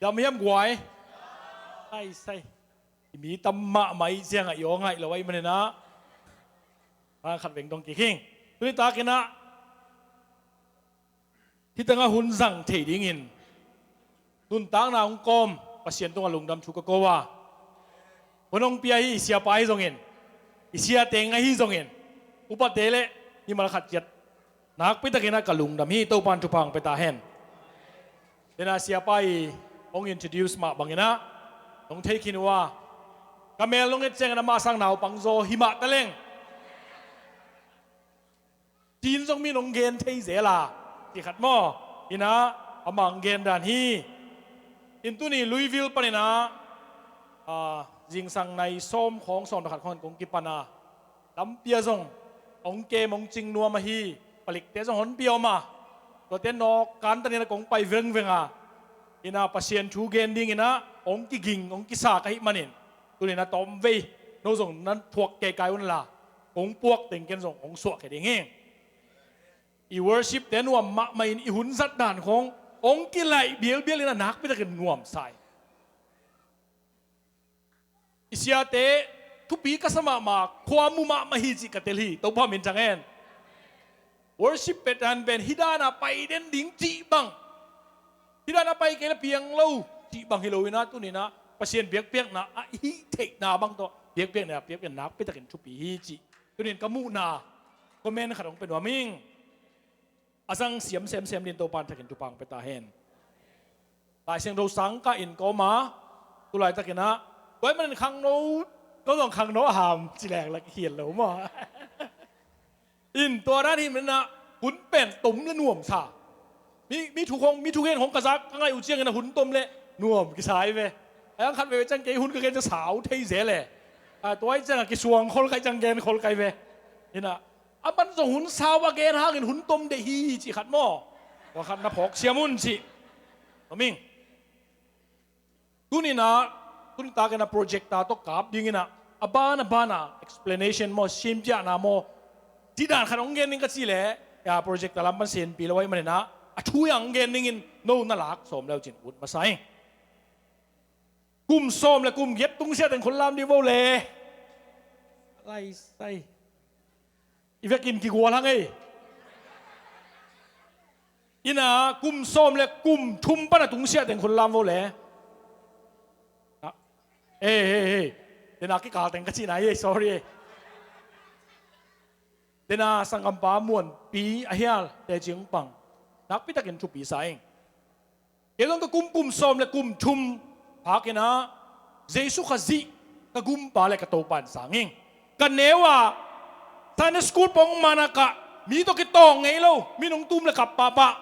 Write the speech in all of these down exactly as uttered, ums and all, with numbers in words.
Dam hiam guai? Ai sai. I mi tam mahmah i ciangah i aw ngaih lo ahih maninah, a khat veng dong kik hing. Tuni takinah hih tangah hun zang thei dingin nuntakna hong kawm Pasian tungah lungdam thu ka ko a, hun hong pia hi i siapa hi zongin, i siate ngaih hi zongin, upate le mimal khat ciat nakpitakinah ka lungdam hi. Topan thupha hong pia ta hen. Dena siapa i hong introduce mah banginah nong thei khin uh a, ka mel nong et ciangin amah sang naupang zaw hi mah taleng, tin zong mi nong gen thei zel a, ti khat maw? Inah amah hong gen dan hi. In tuni Louisville paninah, a, zingsang nai sawm khawng, sawm le khat khawng in kong kipan a, lampi ah zong hong kem hong cing nuam ahi. Palikte zong honpi a om a, tuate nawk kantaninah kong pai vengveng a, inah Pasian thu gen dinginah hong kiging hong kisa ka hih manin, tuninah tawmvei no zong nan thuak keikai unla, kong puak teng ken zong hong suahkhia ding hi. I worshipte nuam mahmah in i hun zat dan khawng hong kilaih bialbial inah nakpitakin nuamsa hi. I siate thupi ka sa mahmah, khua mu mahmah hi cih ka tel hi. Topa min thang hen. Worship pet han pen hih dana pai den ding cih bang, hih dana pai kei le piang lo cih bang hi loinah tuninah Pasian biakpiakna a hih theihna bang tawh biakpiakna, biakpiakna nakpitakin thupi hi cih tunin ka muhna comment khat hong pia nuam ing. A zang siam semsem din Topan thakin thupha hong pia ta hen. Lai Siangtho sang kah in ka om a, tu laitakinah, tua ahih manin khangno, ko zong khangno a ham ci leng la kikhial lo maw? In tua dan hi maninah hun pen tom le nuamsa. Mi, mi thu khong, mi thugen khong ka zak ka ngaih uh cianginah hun tom le nuam kisa hi ve. A yang khat veve ciang kei hun ka gen ciang sau thei zel e. A, tua ih ciangah kisuang khol kai ciang gen khol kai ve. Inah a man zong hun sau a gen hangin hun tom deih hi cih khat maw? Tua khat na phawk siam un cih. Toming. Tuninah, tuni takinah projector tawh kap dinginah a ban a banah explanation maw, simpiahna maw, cih dan khat hong gen ding ka cih leh, ya, projector lam pan senpi lo ahih maninah a thu hong gen dingin no na lak sawm leu cin ut masa hi. Kum sawm le kum giat tungsiah teng khut lam dih vo le. Lai sai. I vekin kigual hang ei. Inah kum sawm le kum thum pana tungsiah teng khut lam vo le. Ah. Ei, ei, ei. Dena kikal teng ka cihna hi ei, sorry ei. Dena sanggampa Muanpi a hial teci hong pang. Nakpitakin thupi sa ing. Kei zong ka kum, kum sawm le kum thum phakinah Jesu Khazih ka gumpa le ka Topa in sang ing. Ka neu ah Sunday school pong mana kah, mi tawh kitawng ngei lo, mi nong tum le kap pahpah.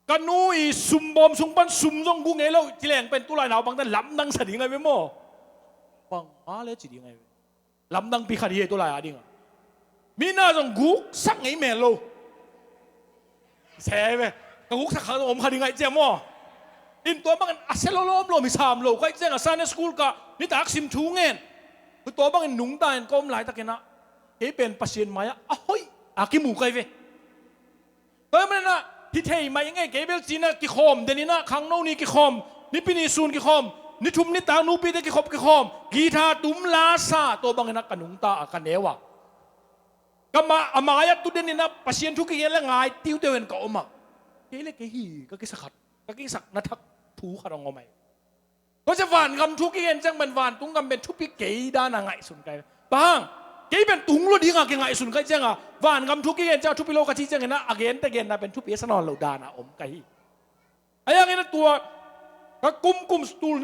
Ka nu i sumbawm sung pan sum zong gu ngei lo, ci leng pen tulai naupangte lamdang sa ding ahi ve maw? Bang a le ci ding ahi ve. Lamdangpi khat hi ei tulai a dingah. Mi na zong guksak ngei mel lo. Se ve. Ka guksak kha zong om kha ding aih ciang maw? In tua bangin a sia lawlawm lawm hi sam lo ka ih ciangah Sunday school kah nitak sim thu ngen. Tua bangin nungta in ka om laitakinah kei pen Pasian mai-ah a hoih a kimu kai ve. Tua hi maninah hi thei mai ing ei, kei bel cinah kikhawm deninah khangno ni kikhawm, nipi ni sun kikhawm, ni thum nitak nupite kikhop kikhawm, guitar tum la sa, tua banginah ka nungta a ka neu a. Ka ma, a mai-ah tu deninah Pasian thu kigen le ngai tiuteu in ka om ah. Kei le kei hi ka kisa khat, ka kisakna thak thu khat hong om ai. Tua ciah vangam thu kigen ciang pen vantung gam pen thupi kei dana ngaihsun kai. Bang hang, kei pen tung lua dinga kingaihsun kai cianga vangam thu kigen cianga thupi lo ka ci ciangina a gente genna pen thupi a sa nawn lo dana om ka hi. A yangina tua ka kum kum tul,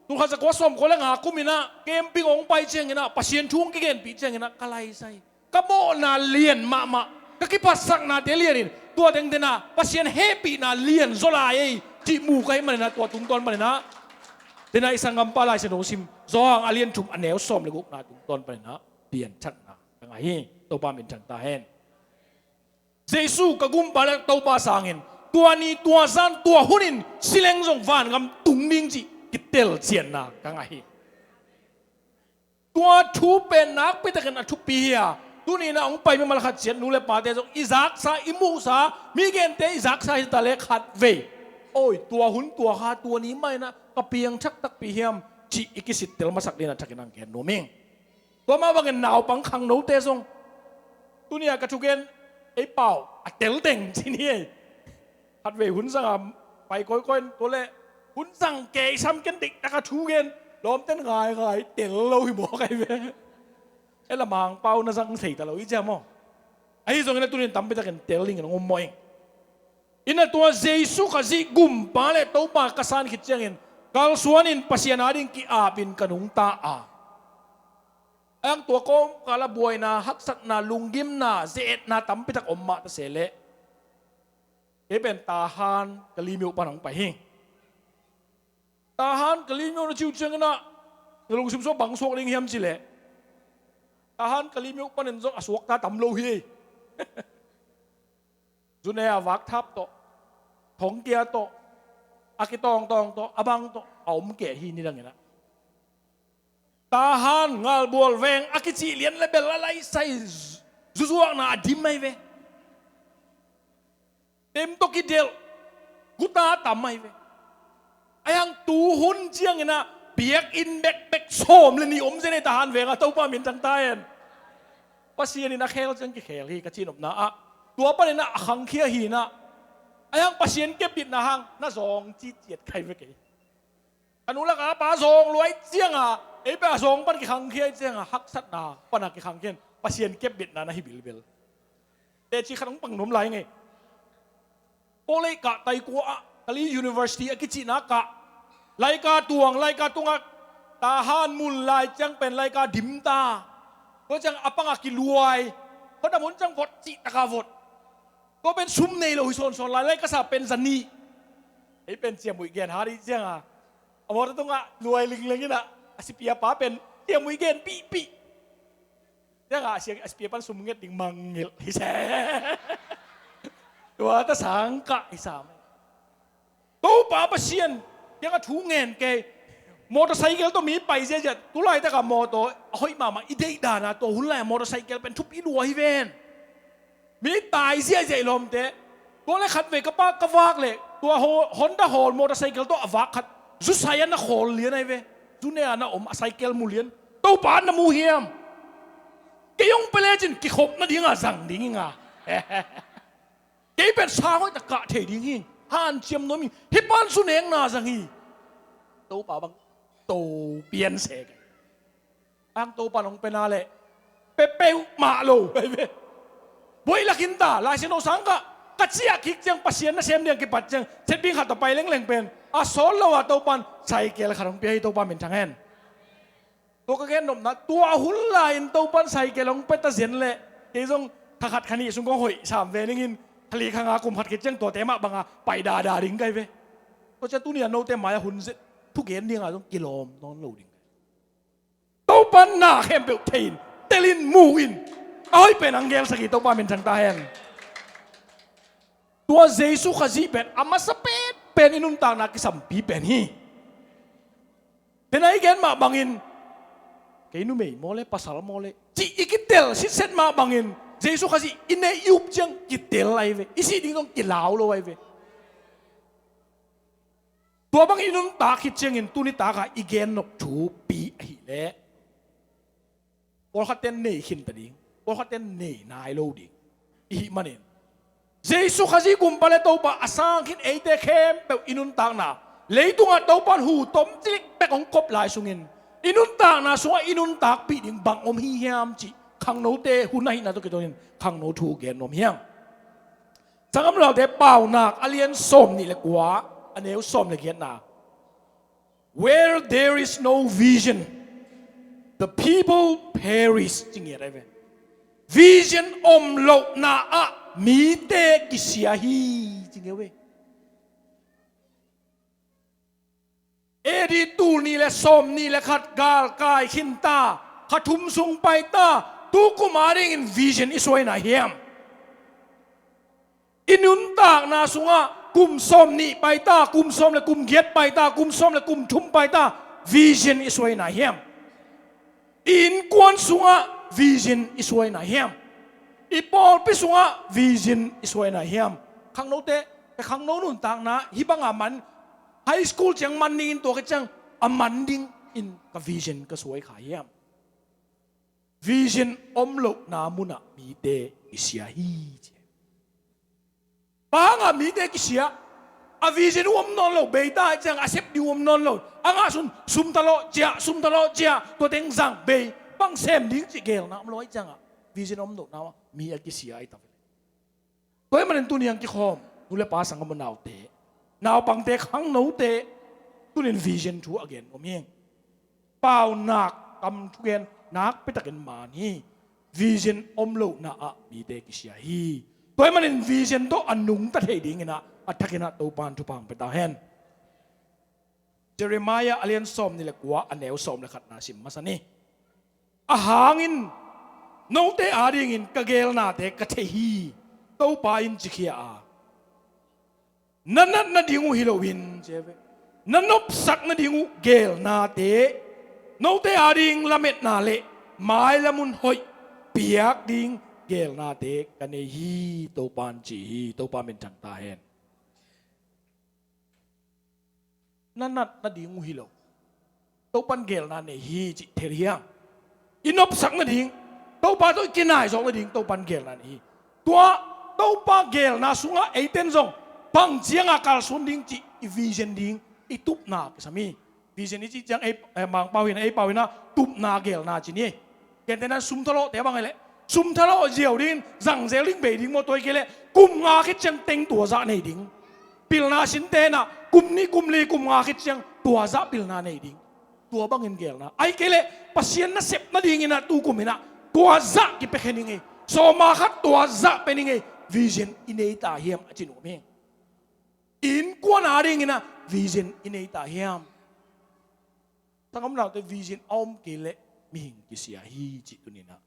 tul khat za kua sawm kua le nga kumina camping hong pai ciangina Pasian thu hong kigenpih ciangina ka laisai. Ka mawhna lian mahmah, ka kiphatsaknate lianin tua tengtena Pasian hehpihna lian zaw lai ei cih mu ka hih manina tua tungtawn panina tena i sanggampa Lai Siangtho hong sim Johan a lian thum a neu sawm le gukna tungtawn panina pianthakna ka ngah hi. Topa minthang ta hen. Jesu ka gumpa le Topa sangin tua ni tua zan tua hunin sileng zong vangam tung ding cih kitelcianna ka ngah hi. Tua thu pen nakpitakin a thupi hi a, tunina hong pai mimal khat ciat nu le pate zong i zaksa i muhsa, mi gente i zaksa hi ta le khat vei Oi, tua hun tua kha tua ni mah inah ka piangthak takpi hiam cih i kisittel masak dingin a thakin ang gen nuam ing. Tua mah bangin naupang khangnote zong tuni-a ka thugen ei pau a tel teng ci ni ei. Khatvei hun zanga pai kawikawi in tua leh hun zang kei sam ken diktak a thugen lawmten ngaingai tel lo hi mawk ahi ve. Ei la Mangpau na zang thei ta lo i cia maw? Ahi zongin a tunin tampitakin tel dingin hong um mawh ing. Inah tua Jesu Khazih gumpa le Topa ka san khit ciangin kalsuanin Pasian ading ki-apin ka nungta a. Ang tua kawmkala buaina, haksatna, lunggimna, ze-etna tampitak om mah ta se leh kei pen Tahan Kalemyo pan hong pai hi. Tahan Kalemyo na ci uh cianginah na lungsim sua bang suak ding hiam ci leh Tahan Kalemyo panin zong a suakta tam lo hi. Zune a vakthap tawh, thongkia tawh, a kitawngtawng tawh, a bang tawh a om keh hi. Nidanginah Tahan Ngalbual veng a kicih lian le bel a laisai zuzuakna a dim ahi ve. Tem tawh kidelh guta tam ahi ve. Ahi hang tuhun cianginah biakinn bekbek sawm le nih om zen ei Tahan venga, Topa minthang ta hen. Pasian in a khel ciang kikhel hi ka cihnopna ah tua paninah a khangkhia hinah. Ahi hang Pasian kepbitna hang na zawng citciat khai ve kei. Ka nu laka pa zawng luai cianga ei pia zawng pan kikhangkhia i cianga haksatna pana kikhangkhia in Pasian kepbitna na hi bilbel. Teci khat hong pang nuam lai ngei. Pawlei kah taikua ah Kali University a kicihna kah laika tuang, laika tungah Tahan mun lai ciang pen laika dimta. Tua ciang a panga kiluai. Khuadam hun ciang vot cihtaka vot. Tua pen sum nei lo hi sawnsawn lai, laika sa pen zanih. Ei pen ciamuih gen ha dih cianga a mawtaw tungah luai lingleng inah a sipia pa pen ciamuih gen pihpih. Ciangah a sia a sipia pan sum nget ding mangngilh hi se. Tua ta sangkah hi sam. Topa Pasian kiangah thu ngen kei. Motorcycle tawh mi pai ziahziah, tulaitakah mawtaw a hoih mahmah i deih dana tua hun lai-a motorcycle pen thupi lua hi ven. Mi tai ziahziah i lawmte. Tua le khatvei ka pa ka vak leh tua Honda hawl motorcycle tawh a vak khat zusai a na khawl lian ahi ve. Zune a na om a cycle mu lian. Topa na mu hiam? Kei hong pia lecin kikhop nadinga zang ding inga. Kei pen sang hoihtak kah thei ding hi. Hanciam nuam hi. Hih pan su nekna zang hi. Topa bang to pian sek. Ang Topa nong pena leh pepeuh mah lo. Buai lakin ta laisian no sangkah ka ciah kik ciang Pasian na sem diang kipat ciang setbing khat ta pai lengleng pen a sawt lo a Topan cycle khat hong pia hi. Topa minthang hen. Tua ka gen nopna tua a hun lai-in Topan cycle hong pia ta zen leh kei zong kha khat kha nih sung kong hoih sam ve ningin kha li kha nga kum khat khit ciang tuate mah banga pai dada ding kai ve. Tua ciang tuni a note mai-ah hun zet thugen dinga zong kilawm nawn lo ding. Topan na khempeuh thei-in telin mu-in a hoih pen ang gelsak hi. Topa minthang ta hen. Tua Jesu Khazih pen a masa pen pen i nuntakna kisampi pen hi. Tena i gen mah bangin kei numei maw le pasal maw le cih i kitel sitset mah bangin Jesu Khazih i neih i up ciang kitel ahi ve. I sih ding zong kilau lo ahi ve. Tua bang i nuntak khit ciangin tuni takah i gen nop thupi ahileh pawlkhatte nei khinta ding, pawlkhatte nei nai lo ding i hih manin Jesu Khazih gumpa le Topa a sang khin eite khempeuh i nuntakna leitungah Topan hu tom cilik bek hong kop lai sungin i nuntakna sungah i nuntakpih ding bang om hi hiam cih khangnote hun ahihna tawh kitonin khangno thu gen nuam hiang. Sanggam laute Paunak a lian sawm nih le kua a neu sawm le giatna. Where there is no vision, the people perish. Ci ngiat ahi ve. Vision om lohna ah mite kisia hi. Ci ngiat ve. A D tul nih le sawm nih le khat galkai khinta, kha thum sung paita, tu kum adingin vision i suaina hiam? I nuntakna sungah kum sawm nih paita, kum sawm le kum giat paita, kum sawm le kum thum paita, vision i suaina hiam? I innkuan sungah vision i suaina hiam? I pawlpi sungah vision i suaina hiam? Khangnote Ka khangno nuntakna hih banga man, high school ciang man dingin, tua khit ciang a man dingin ka vision ka suai kha hiam? Vision om lohna munah mite kisia hi, ci. Bang hangah mite kisia? A vision uh om nawn lo, bei ta ciang a sep ding uh om nawn lo. A ngah sun sum talawh ciah, sum talawh ciah, tua teng zang, bei, bang sem ding cih gelna om lo ahih ciangah vision om lohna mi a kisia hi ta ve. Tua ahih manin tuni a kikhawm nu le pa, sanggam unaute, naupangte, khangnote, tunin vision thu a gen om hi. Paunak kam thugen nakpi takin man hi. Vision om lohna ah mite kisia hi. Tua ahih manin vision tawh a nungta thei dinginah a thakinah Topan thupha hong pia ta hen. Jeremiah a lian sawmnih le kua, a neu sawm le khatna sim masa ni. A hangin note adingin ka gelnate ka thei hi, Topa in cikhia a, na nat nading uh hi loin, ci ve, na nopsak nading uh gelnate, note ading lametna le mailam hun hoih piak ding gelnate ka nei hi, Topan ci hi. Topa min thang ta hen. Na nat nading uh hi lo, Topan gelna nei hi cih thei hiang. I nopsak nading, Topa tawh i kinai zawk nading Topan gelna nei hi. Tua Topa gelna sungah eiten zong bang cianga kalsuan ding cih i vision ding, i tupna kisam hi. Vision i cih ciang ei, eh, Mangpau hinah, ei pau hinah tupna gelna ci ni. Gentehna sum thalawhte bang hi leh, sum thalawh ziau dingin zang zel ding, bei ding maw, tua hi kei leh kum nga khit ciang teng tua zah nei ding. Pilna sinte inah kum nih, kum li, kum nga khit ciang tua zah pilna nei ding. Tua bangin gelna. Ahih kei leh Pasian nasep nadinginah tukum inah tua zah kipia khin ing ei. Sawma khat tua zah pia ning ei. Vision i nei ta hiam a ci nuam hi. Innkuan adinginah vision i nei ta hiam? Sanggam unaute, vision a om kei leh mihing kisia hi cih tuninah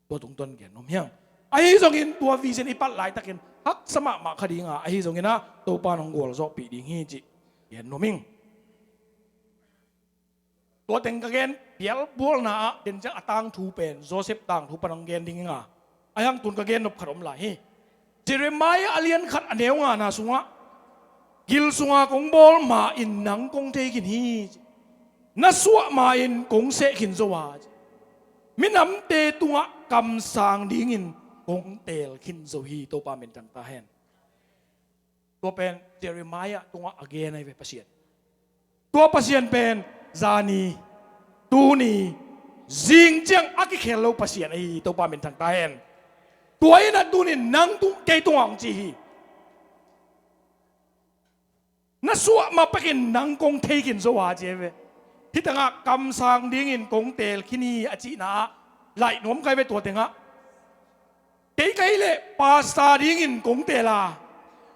tua tungtawn gen nuam hiang. Ahi zongin tua vision i pat laitakin haksa mahmah kha dinga, ahi zonginah Topa in hong gualzawhpih ding hi cih gen nuam ing. Tua teng ka gen pialbualna ah den ciang a tangthu pen Joseph tangthu pan hong gen ding inga, a hiang tun ka gen nop khat om lai hi. Jeremiah a lian khat a neu ngana sungah, gil sunga kong bawl ma-in nang kong thei khin hi, na suah ma-in kong seh khin zo a, minamte tungah kamsang dingin kong teel khin zo hi. Topa min thang ta hen. Tua pen Jeremiah tungah a gen ahi ve Pasian. Tua Pasian pen zani, tuni, zing ciang a kikhel lo Pasian ahi hi. Topa min thang ta hen. Tua inah tunin nang tung, kei tungah hong ci hi. Na suah ma pekin nang kong thei khin zo a, ci ahi ve. Hih tengah kamsang dingin kong teel khin hi a cihna ah laih nuam ka hi ve. Tua tengah kei ka hih leh pastor dingin kong teel a,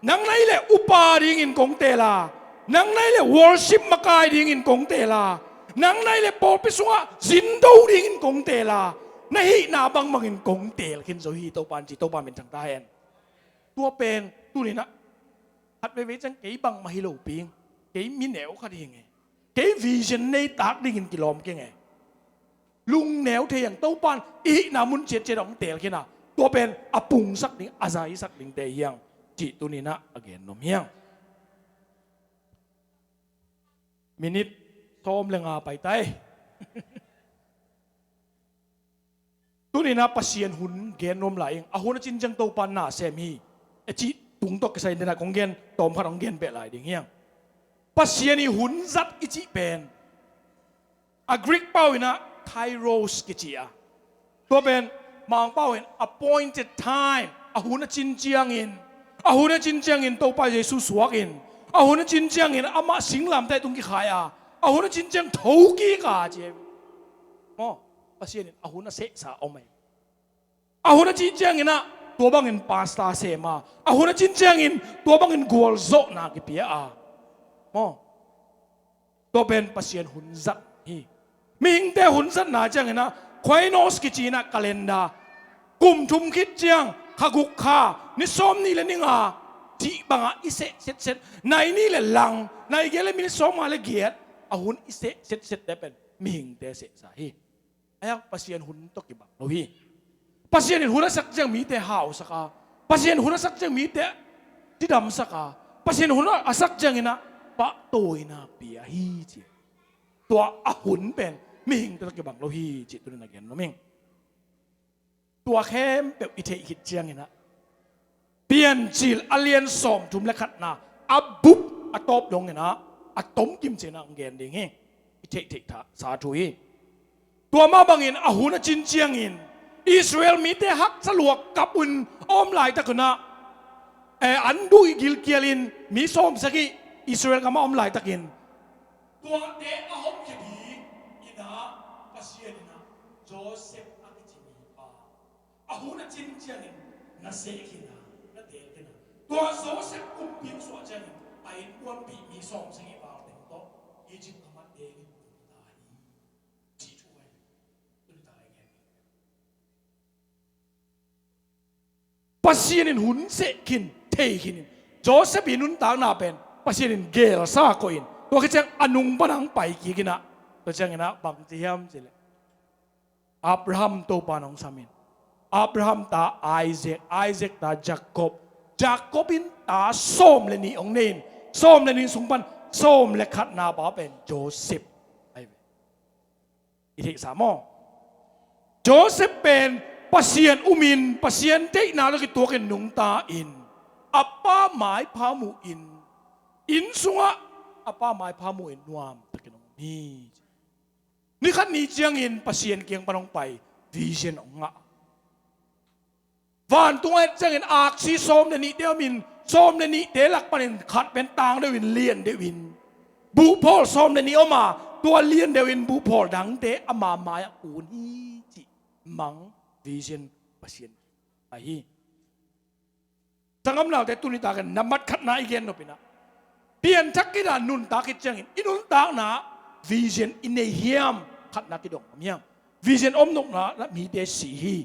nang na hih leh upa dingin kong teel a, nang na hih leh worship makai dingin kong teel a, nang na hih leh pawlpi sungah zindo dingin kong teel a, na hihna bangbangin kong teel khin zo hi, Topa in ci. Topa min thang ta hen. Tua pen tuninah khat veivei ciang kei bangmah hi lo ping, kei mi neu khat hi ing e, kei vision nei tak dingin kilawm keng e. Lungneu thei ang, Topa in i hihna mun ciatciat ah hong teel khin a, tua pen a pungsak ding, a zaisak dingte hiang cih tuninah a gen nuam hiang. Minit sawm le nga pai tai. Tuninah Pasian hun gen nuam lai ing. A hun a cin ciang Topa in na sem hi, a cih tung tawh kisai in denah kong gen tawm khat hong gen beh lai ding hiang. Pasian i hun zat i cih pen a Greek pau inah kairos kici a, tua pen Mangpau in appointed time, a hun a cin ciangin, a hun a cin ciangin Topa Jesu suakin, a hun a cin ciangin amah singlamteh tung kikhai a, a hun a cin ciang thokik a, ci ahi. Maw, Pasian in a hun a sehsa om ahi. A hun a cin cianginah tua bangin pastor sem a, a hun a cin ciangin tua bangin gualzawhna kipia a. Maw, tua pen Pasian hun zat hi. Mihingte hun zatna cianginah koinos kici inah calendar, kum thum khit ciang kha guk kha, ni sawm nih le ni nga cih bangah i seh setset, nai nih le lang, nai giat le minit sawm nga le giat, a hun i seh setsette pen mihingte sehsa hi. A hiang Pasian hun tawh kibang lo hi. Pasian in hun a sak ciang mite hausak a, Pasian hun a sak ciang mite cidamsak a, Pasian hun a sak ciangin ah pahtawina pia hi ci. Tua a hun pen mihing tawh kibang lo hi ci, tuni-in a gen nuam ing. Tua khempeuh i theih khit ciangin ah Piancil a lian sawmthum le khatna a bup a tawp dongin ah a tomkim ciangin ah hong gen ding hi. I theih theih tha sa thu hi. Tua mah bangin a hun a cin ciangin Israel mite haksa lua kap un a om laitak un ah, eh, an duh gilkialin mi sawmsagih Israel gam a om laitakin tuate a hawmkhia dingin ah Pasian in ah Joseph a kici mipa a hun a cin ciangin na seh khin a, na teel khin a, tua Joseph kumpi hong suah ciangin a innkuanpih mi sawmsagih val teng tawh Egypt gam ah tengin tung ta hi. Cih thu ahi. Tuni tak a i gen Pasian in hun seh khin, thei khin in Joseph i nuntakna pen Pasian in gelsa koih in, tua khit ciang a nung pan hong pai kik in ah, tua ciangin ah bang ci hiam cih leh Abraham Topa in hong sam in, Abraham ta Isaac, Isaac ta Jacob, Jacob in ta sawm le nih hong nei in, sawm le nih sung pan sawm le khatna pa pen Joseph ahi ve. I theihsa maw? Joseph pen Pasian um in, Pasian deihna tawh kituakin nungta in, a pa maipha mu in, inn sungah a pa maipha mu in nuam takin hong om hi. Ni khat ni ciangin Pasian kiang pan hong pai, vision hong ngah. Vantung a et ciangin aksi sawm le nihte om in, sawm le nihte lak panin khat pen tang deuh in, lian deuh in, buhphawl sawm le nih om a, tua lian deuh in buhphawl dangte ama mai-ah kun hi cih mang, vision, Pasian ahi. Sanggam naute, tuni takin nambat khatna i gen nop in ah, pianthak khit a nuntak khit ciangin i nuntakna vision i nei hiam? Khatna kidong ngam hiam? Vision om nopna ah mite si hi.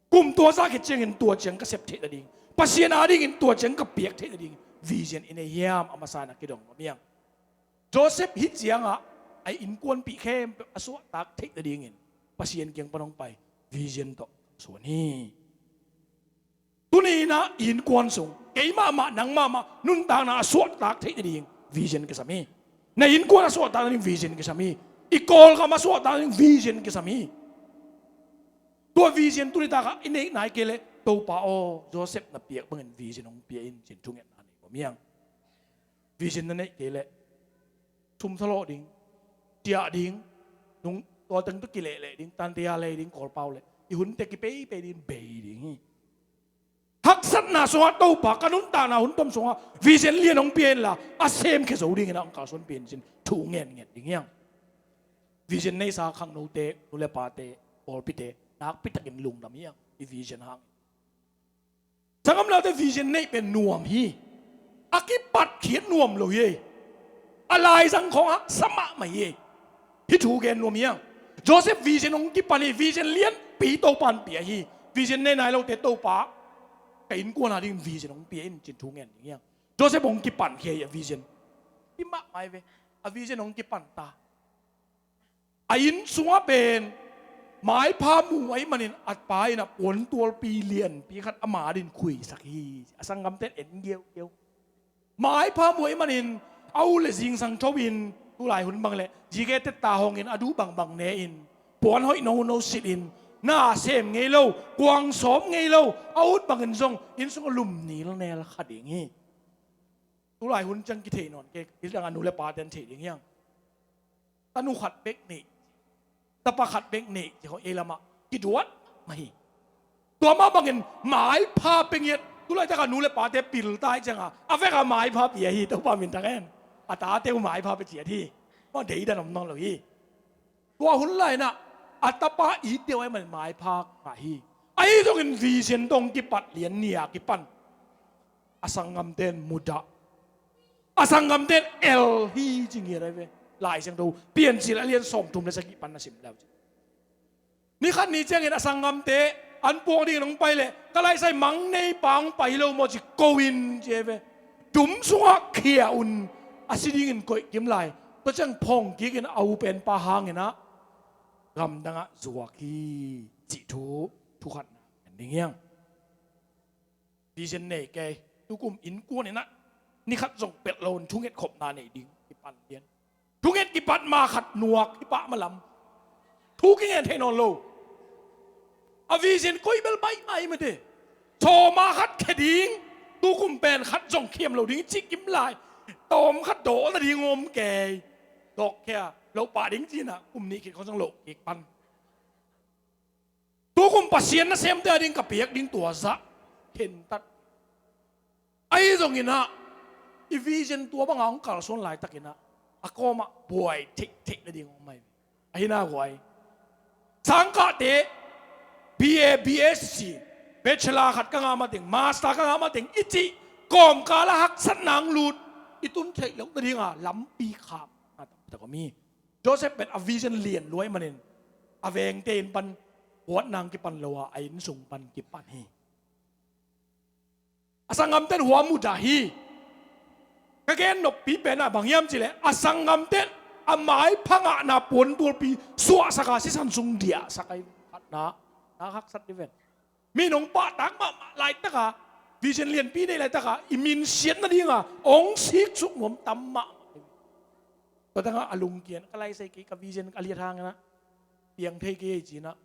Kum tua zah khit ciangin tua ciang ka sep theih nading, Pasian adingin tua ciang ka piak theih nading vision i nei hiam? A masa in ah kidong ngam hiam? Joseph hih ciangah a innkuanpih khempeuh a suahtak theih nadingin Pasian kiang pan hong pai, vision tawh suan hi. Tuni in ah i innkuan sung, kei mahmah, nang mahmah nuntakna a suahtak theih nading vision kisam hi. Na innkuan a suahtak nading vision kisam hi. I Kawlgam a suahtak nading vision kisam hi. Tua vision tuni takah i neih nai kei leh, Topa aw, Joseph na piak bangin vision hong pia in, ci-in thungetna nei nuam hiang. Vision na neih kei leh, sum thalawh ding, tiah ding, nung tua teng tawh kilehleh ding, tantia lei ding, Kawlpau leh i hunte kipeipei ding, bei ding hi. Haksatna sungah Topa, ka nuntakna hun tom sungah vision lian hong pia inla, a semkhia zo dingin ah hong kalsuanpih in, ci-in thu ngenngen ding hiang. Vision neisa khangnote, nu le pate, pawlpite, nakpitakin lungdam hiang, i vision hangin. Sanggamlaute, vision neih pen nuam hi. A kipatkhiat nuam lo hi. A laizang khawng haksa mahmah hi. Hih thu gen nuam hiang. Joseph vision hong kipan hi, vision lianpi Topa in pia hi. Vision nei nai lote, Topa, ka innkuan ading vision hong pia in, ci-in thu ngen ding hiang. Joseph hong kipankhia hi a vision. Hi mahmah hi ve. A vision hong kipan ta. A inn sungah pen maipha mu ahih manin a pa in a puantualpi lianpi khat ama adingin khuisak hi. A sanggamte in en ngiaungiau. Maipha mu ahih manin a u le zingsang tho in, tulai hun bang leh zike tetta hawngin a duh bangbang ne-in, puan hoih nono silhin, na sem ngei lo, kuang sawm ngei lo, a ut bangin zong inn sungah lum nilnel kha ding hi. Tulai hun ciang kithei nawn kei, hih dang a nu le pate in thei ding hiang. Tanu khat bek nei, tapa khat bek nei, ci khawng ei lamah kiduat mah hi. Tua mah bangin maipha pia ngiat, tulaitak a nu le pate pil ta ahih ciangin a vek a maipha pia hi, Topa minthang hen. A tate uh maipha pia ciat hi. Mah deidan om nawn lo hi. Tua hun lai-in ah a tapa it deuh ahih manin maipha ngah hi. Ahi zongin vision tawh hong kipat lian ni a kipan a sanggamte in mudah, a sanggamte in el hi ci ngiat ahi ve. Lai Siangtho Piancil a lian sawmthum le sagih pan na sim le uh cin, ni khat ni ciangin a sanggamte an puak dingin hong pai leh, ka laisai mang neipa hong pai hi lo maw ci, ko in ci ahi ve. Dum sungah khia un, a si dingin koih kim lai. Tua ciang phawng kikin a u penpa hangin ah gamdangah zuak hi, cih thu, thu khatna en ding hiang. Vision nei kei, Tukum innkuan inah ni khat zong pelh lo in thunget khopna nei ding kipan lian. Thunget kipat ma khat nuak hi pah malam. Thu kingen thei nawn lo. A vision koi bel baih ngai mate. Sawma khat khia ding. Tukum pen khat zong khiam lo ding cih kim lai. Tawm khat daw nading om kei. Dawk khia lo pah ding cinah kum nih khit khong zong lo kik pan. Tukum Pasian nasemte a ding ka piak ding tua zah khentat. Ahi zonginah i vision tua banga hong kalsuan laitakinah a kawmah buai theihtheih nading hong mai. Ahi na guai. Sangkahte B A, B S C, bachelor khat ka ngah mateng, master ka ngah mateng i cih kawmkala haksatna hong lut i tun theih loh nadinga lampi kham na tampitak om hi. Joseph pen a vision lian luai manin a vengte in pan huatna hong kipan lo a, a innsung pan kipan hi. A sanggamten hua mudah hi. Ka gen noppi penah bang hiam cileh a sanggamten a maipha ngahna puantualpi suahsaka sisan sung diahsak ahi khatna. Na haksat diven. Mi nong pahtak mahmah laitaka vision lianpi nei laitaka i minsiat nadinga hong siksuk nuam tam mahmah. Tua tengah a lungkian ka laisai kei ka vision a liat hangina piang thei kei ei cinah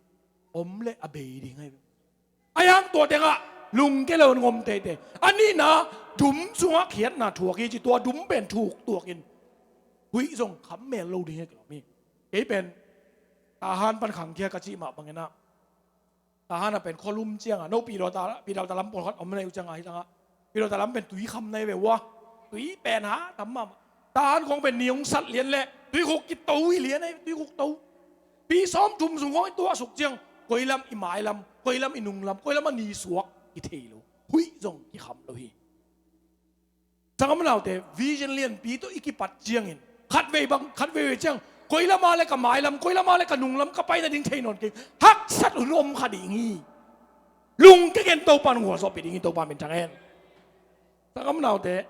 om le a bei ding ahi. A hiang tua tengah lungke lo in ngom teitei. A nihna dum sungah khiatna thuak hi ci tua dum pen thuk tuakin huih zong kham mel lo ding hi kilawm hi. Kei pen Tahan pan khangkhia ka cih mah banginah Tahan a pen khualum cianga no pidawta pidawta lam pawlkhat om na uh cianga hi tangah pidawta lam pen tui kham na hi ve ua. Tui pen ha tam mahmah. Tahan kong pen ni hong sat lian le tuikhuk kito hi lian ahi tuikhuk to. Pi sawm thum sung kong i tuahsuk ciang koilam i mailam koilam i nunglam koilam a ni suak i thei lo. Huih zong kikham lo hi. Sanggam naute vision lianpi tawh i kipat ciangin khatvei bang khatvei vei ciang koilama le ka mailam koilama le ka nunglam ka pai nading thei nawn kei haksat hun om kha ding hi. Lungke gen Topan gualzawhpih ding hi Topa min thang hen. Sanggam naute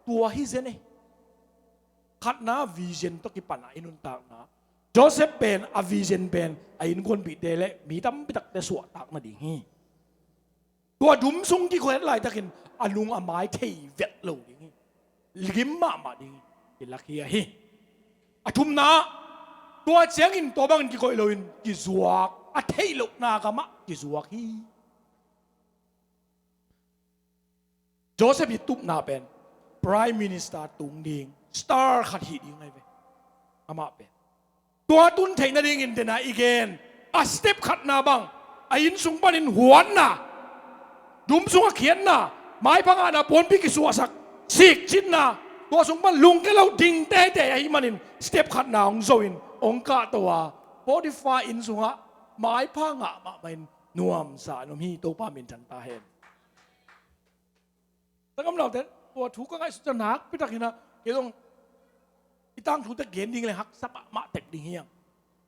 tua hi zen ei. Khatna vision tawh kipana i nuntakna Joseph pen a vision pen a innkuanpihte le mi tampitakte suahtak nading hi. Tua dum sung kikhualet laitakin a nung a mai thei vet lo ding hi. Ligim mahmah ding hi. Kilak hi ahi. A thumna tua ciangin tua bangin kikoih loin kizuak a theih lohna kamah kizuak hi. Joseph i tupna pen Prime Minister tung ding star khat hi ding ahi ve. Amah pen tua tun theih nadingin dena i gen a step khatna bang a innsung panin huatna dum sungah khiatna maipha ngahna puanpi kisuahsak sikcitna tua sung pan lungke lo ding teitei ahi manin step khatna hong zo in hong kahto a Potiphar innsungah maipha ngah mahmah in nuamsa an om hi Topa min thang ta hen. Sanggam naute tua thu ka ngaihsut ciang nakpi takinah kei zong i tangthute gen ding le haksa mahmah tek ding hiang.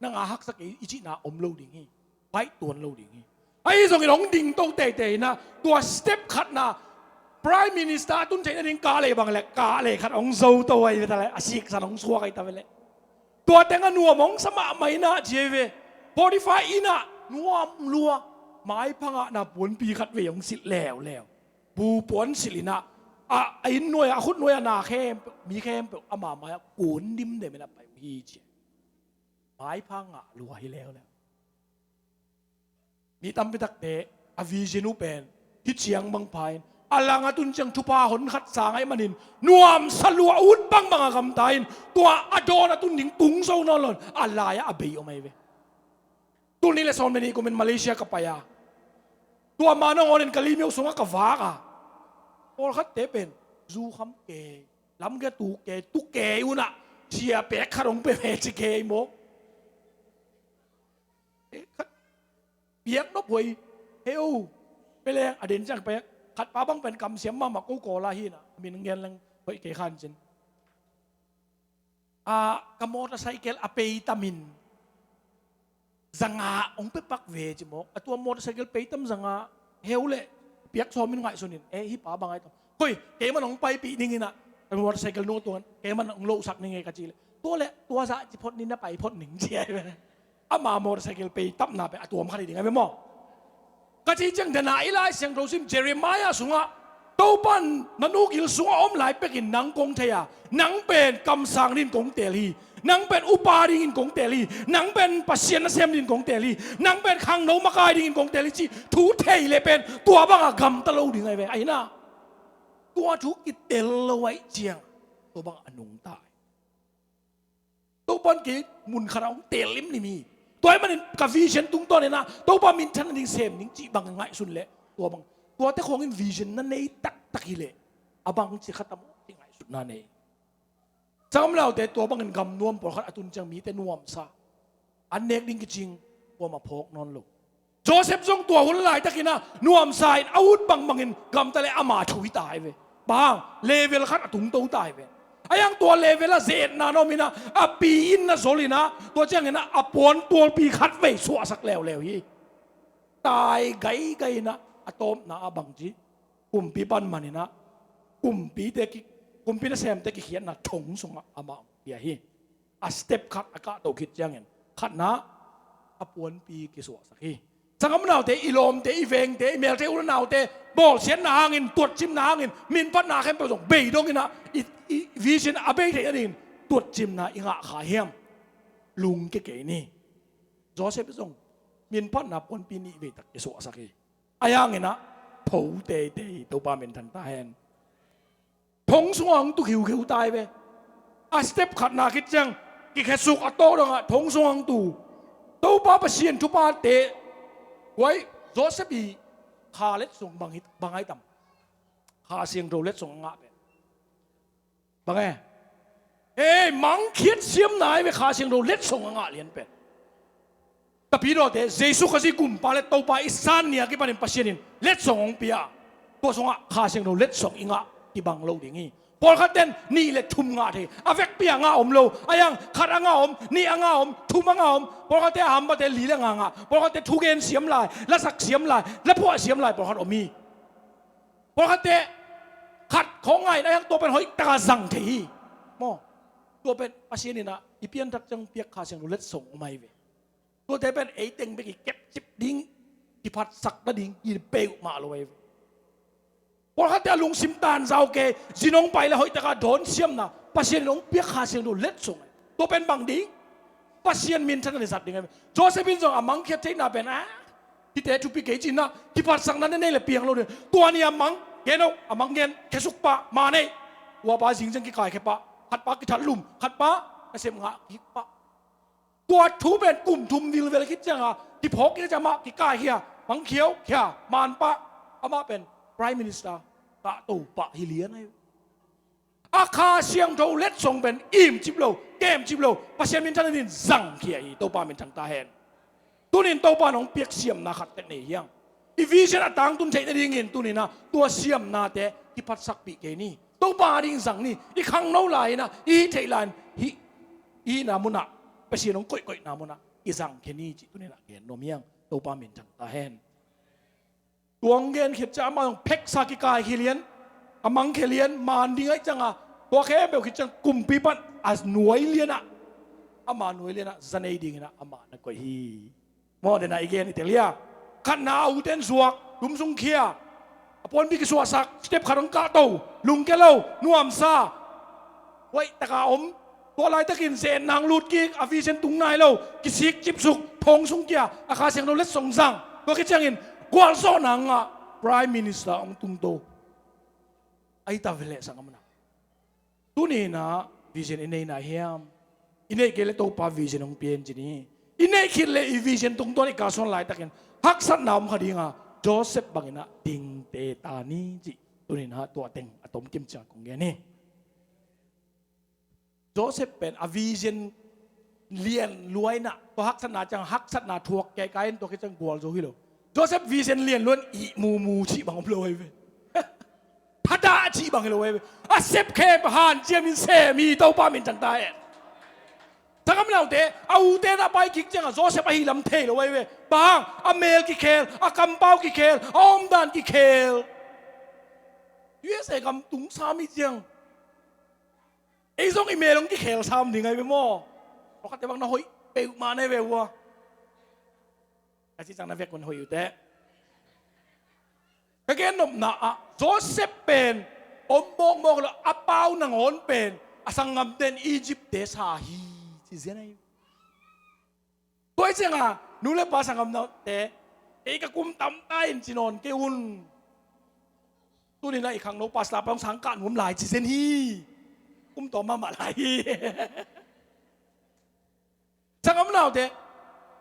Nang a haksa kei i cihna om lo ding hi. Baih tuan lo ding hi. Ahi zongin hong dingto teitei inah tua step khatna Prime Minister a tun theih nading kale bang le kale khat hong zoto ahi veta le a siksan hong suak ahi ta ve le. Tua tengah nuam hong sa mahmah inah ci ahi ve. Potiphar inah nuam lua maipha ngahna puanpi khat vei hong silh leuleu. Bu puan silh inah a inn nuai ah a khut nuai ah na khempeuh mi khempeuh ama mai-ah kun dimdem inah pai uh hi ci. Maipha ngah lua hi leuleu. Mi tampitakte a vision uh pen hi ciang bang pha in a lang a tun ciang thupha hon khat sang ahi manin nuamsa lua ut bangbang a gamta in tua a dawn a tun ding tung zo nawn lo in a lai-ah a bei om ahi ve. Tul nih le sawm le nih kumin Malaysia ka pai a tua manang awnin ka limeuh sungah ka vak a pawlkhatte pen zu kham kei lamkia tu kei tu kei unah sia pek khat hong pe ve ci kei maw. Piak nop huai heu peleng a den ciang pai khat pa bang pen kamsiam mahmah ko kawla hinah min ngen leng hoih kei khan cin. A ka motorcycle a pei tamin zanga hong pepak ve ci mawk a tua motorcycle pei tam zanga heu le piak sawmin ngaihsunin e hi pa bang ai tam koi keiman hong paipih ninginah ka motorcycle nung tuan keiman hong lohsak ninge ka ci le tua le tua zah ci phot nin na pai phot ning ci ai ve. Ama motorcycle pei tapna pen a tuam khat hi ding a ve maw? Ka ci ciang dana i Lai Siangtho sim Jeremiah sungah Topa in na nu gil sungah a om lai pekin nang kong thei a, nang pen kamsang dingin kong teel hi. Nang pen upa dingin kong teel hi. Nang pen Pasian nasem dingin kong teel hi. Nang pen khangno makai dingin kong teel hi cih thu thei leh pen tua bangah gamta lo ding ahi ve. Ahi na, tua thu kitel lo ahih ciang tua bangah a nungta hi. Topa in kei mun khatah hong teel limlim hi. Tua ahih manin ka vision tungtawn in ah Topa minthan ding sem ding cih bang ngaihsun leh tua bang, tuate khawngin vision na nei taktak hi leh a bangci khat a maw cih ngaihsutna nei. Sanggam le naute, tua bangin gam nuam pawlkhat a tun ciang mite nuamsa, an nek ding kicing, kuamah phawk nawn lo. Joseph zong tua hun laitakin ah nuamsa in a ut bangbangin gamta leh ama thu hi ta hi ve. Bang, level khat a tungto ta hi ve. A hiang tua level ah ze-etna na om in ah a pi in na zol in ah tua ciangin ah a puantualpi khatvei suahsak leuleu hi. Tai gaigai in ah a tawpna ah bangci, kumpi pan man in ah kumpite ki, kumpi nasemte kikhiatna thong sungah amah hong pia hi. A step khat a kahto khit ciangin khatna a puanpi kisuahsak hi. Sanggam le naute, i lawmte, i vengte, i melte, u le naute bawlsiatna hangin, tuatcimna hangin, minphatna khempeuh zong bei dongin ah i, i vision a bei theih nadingin tuatcimna i ngah kha hiam? Lungkia kei ni. Joseph zong minphatna puanpi nih veitak kisuahsak hi. A hiangin ah pho teitei hi, Topa minthan ta hen. Thong sungah hong tu khiukhiu ta hi ve. A step khatna khit ciang kikhesuk a tawh dongah thong sungah hong tu. Topa Pasian thuphate, huai Joseph i kha letsong bang hi, bang ahi tam? Kha Siangtho letsong a ngah pen. Bang e? Ei, mangkhiat siamna ahi ve Kha Siangtho letsong a ngah lian pen. Tapidawte, Jesu Khazih Gumpa le Topa i san ni a kipanin Pasian in letsong hong pia. Tua sungah Kha Siangtho letsong i ngah kibang lo ding hi. Pawlkhatten nih le thum ngah thei. A vekpi a ngah om lo. A hiang khat a ngah om, nih a ngah om, thum a ngah om. Pawlkhatte a hampate li le nga ngah. Pawlkhatte thugen siam lai, lasak siam lai, laphuah siam lai pawlkhat om hi. Pawlkhatte khat khawng ngah in a hiang tua pen hoih taka zang thei hi. Maw? Tua pen Pasian in ah i pianthak ciang piak Kha Siangtho letsong om ahi ve. Tuate pen eiteng bek i kepcip ding, kiphatsak nading hi peuhmah lo ahi ve. Pawlkhatte a lungsim tanzau kei, zin hong pai le hoih taka dawn siamna Pasian in hong piak Kha Siangtho letsong ahi. Tua pen bang ding? Pasian minthan a ni zat ding ahi ve. Joseph in zong a mangkhiat theihna pen, ah, hihte thupi kei ci-in ah kiphatsakna na nei le piang lo ding. Tua ni a mang gen oh, a mang gen khesuk pah, ma nei. Uapa zingziang kikaikhia pah, khatpa kithatlum, khatpa nasem ngah kik pah. Tua thu pen kum thum vilvel khit cianga kiphawk kik ciang amah kikaikhia, mang khiaukhia, man pah, amah pen Prime Minister kahto pah hi lian ahi. A Kha Siangtho letsong pen imcip lo, kemcip lo, Pasian minthan in zangkhia hi, Topa minthan ta hen. Tunin Topa in hong piak siamna khat tek nei hiang. I vision a tangtun theih nadingin tunin ah tua siamnate kiphatsakpih kei ni. Topa ading zang ni. I khangno lai-in ah, i hih theih lai-in, hih, i hihna munah, Pasian hong koihkoihna munah i zangkhia ni cih tunin ah gen nuam hiang. Topa minthan ta hen. Tua hong gen khit ciang amah zong pheksa kikaikhia lian, a mangkhia lian, man ding ahih cianga, tua khempeuh khit ciang kumpi pan a nuai lianah, ama nuai lianah za nei dinginah amah na koih hi. Maw, denah i gen i tel hia? Khatna a uten zuak, tum sung khia, a puanpi kisuahsak, step khat hong kahto, lungkia lo, nuamsa, hoih taka om. Tua laitakin ze-etna hong lut kik, a vision tung nai lo, kisik cipsuk, thong sung kia, a Kha Siangtho letsong zang. Tua khit ciangin gualzawhna ngah, Prime Minister hong tungto. Ahi ta ve leh sanggam na. Tuni inah vision i nei nai hiam? I neih kei leh Topa vision hong pia in ci ni. I neih khit leh i vision tungtawn i kalsuan laitakin haksatna om kha dinga, Joseph banginah dingte ta ni cih tuni inah tua teng a tomkim ciang kong gen hi. Joseph pen a vision lian lua inah tua haksatna ciang haksatna thuak kei kai in tua khit ciang gualzo hi lo. Joseph vision lian lua in ihmumu cih bang om lo ahi ve. Thadah cih bang hi lo ahi ve. A sep khem hanciamin sem hi, Topa minthan ta hen. Sanggam naute, a ute na pai kik cianga Joseph ahi lam thei lo ahi ve. Bang hang, a mel kikhel, a kampau kikhel, a omdan kikhel. U S A gam tung sam hi ciang ei zong i mel hong kikhel sam ding ahi ve maw? Pawlkhatte bang na hoih peuhmah na hi ve ua. A ci ciang na vek un hoih uh teh. Ka gennopna ah Joseph pen om mawkmawk lo, a pau nangawn pen a sanggamte in Egypt-te sa hi, ci zen ahi. Tua hi cianga nu le pa sanggamnaute, kei ka kum tamta in ci nawn kei un. Tuni-in ah i khangno pastor pa hong sangkah nuam lai ci zen hi. Kum tawm mahmah lai hi. Sanggamnaute,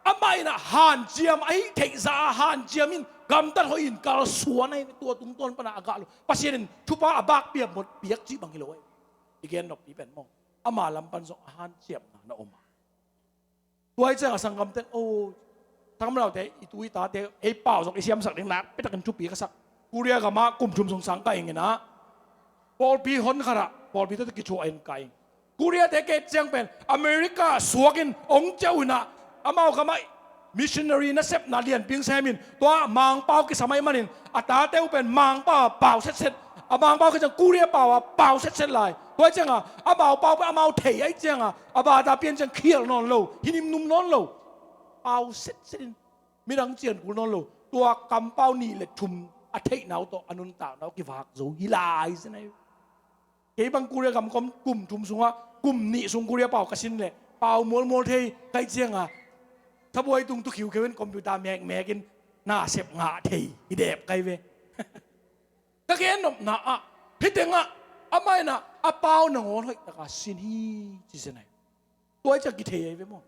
amah in ah hanciam, a hih theihsa a hanciam in gamtat hoih in kalsuan ahi. Tua tungtawn pana a gah lo, Pasian in thupha a bakpia mawk piak cih bang hi lo ahi. I gennoppi pen maw, ama lam pan zong a hanciamna na om a. Tua hi cianga sanggamte, o, sanggamnaute, i tu i tate ei pau zong i siamsak ding nakpitakin thupi ka sak. Korea gamah kum thum sung sangkah ing in ah, pawlpi hon khatah pawlpi tawh kithuah in kah ing. Korea-te kei ciang pen America suakin hong ciah uh in ah, amau gamah missionary nasepna lianpi hong sem in, tua Mangpau kisam ahih manin a tate uh pen Mangpau a pau setset, a Mangpau kei ciang Korea pau a pau setset lai. Tua hi cianga amau pau pen amau thei ahih cianga a bata pian ciang khial nawn lo, hi nimnum nawn lo, pau setset in midang cian kul nawn lo. Tua kampau nih le thum a theihna uh tawh a nuntakna uh kivak zo hi lai zen ahi. Kei bang Korea gam kom kum thum sungah kum nih sung Korea pau ka sin leh pau mualmual thei ka hih cianga, sabuai tung tu khiukheu in computer mekmek in nasep ngah thei hi dep ka hi ve. Ka gennopna ah hih tengah amah in ah a pau nangawn hoihtaka sin hi ci zen ahi. Tua hi ciang kithei ahi ve maw.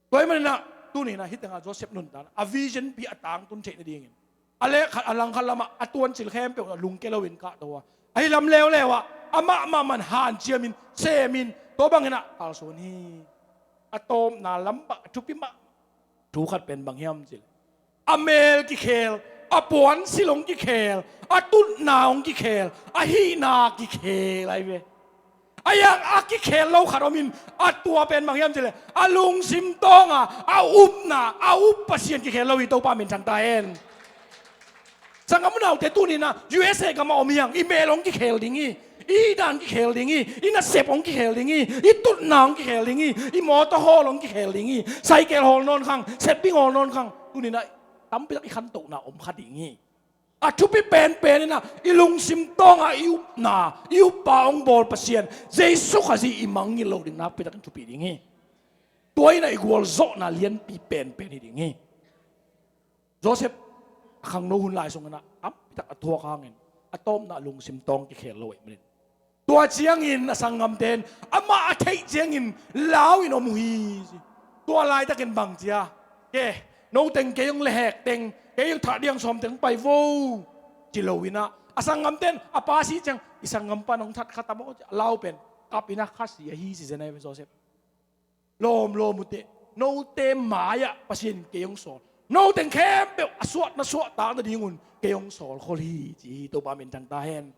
Tua ahih manin ah tuni-in ah hih tengah Joseph nuntakna a vision pi a tangtun theih nadingin a leh khat a lang khat lamah a tuancil khempeuh ah lungke loin kahto a, ahi lam leuleu ah amah mahmah hanciamin semin tua bangin ah kalsuan hi. A tawpna lam bang a thupi mah thu khat pen bang hiam cih leh, a mel kikhel, a puansilh hong kikhel, a tutna hong kikhel, a hihna kikhel ahi ve. A hiang a kikhel lo khat om in, a tua pen bang hiam cih leh a lungsim tawnga a upna, a up Pasian kikhel lo hi. Topa minthang ta hen. Sanggam unaute, tuni-in ah U S A gamah om hiang, i mel hong kikhel ding hi. I dan kikhel ding hi. I nasep hong kikhel ding hi. I tutna hong kikhel ding hi. I mawtaw hawl hong kikhel ding hi. Saikel hawl nawn khang, setbing hawl nawn khang, tuni-in ah tampitak i khantohna om kha ding hi. A thupi penpen in ah i lungsim tawnga i upna, i uppa hong bawl Pasian Jesu Khazih i mangngilh loh ding nakpitakin thupi ding hi. Tua in ah i gualzawhna lianpi penpen hi ding hi. Joseph a khangno hun lai sungin ah tampitak a thuak hangin a tawpna a lungsim tawng kikhel lo ahih manin, tua ciangin a sanggamte in amah a theih ciangin lau in om uh hi ci. Tua laitakin bang ci a, ke, no teng kei hong lehhek teng, kei hong thah diang sawm teng pai vo, ci lo in ah, a sanggamte in a pa si ciang i sanggampa in hong that kha ta maw ci a, lau pen kap in ah kha si ahi ci zen ahi ve Joseph. Lawmlawm uh teh, note mai-ah Pasian in kei hong sawl. No teng khempeuh a suahna suahtak nadingun kei hong sawl khol hi ci hi. Topa minthang ta hen.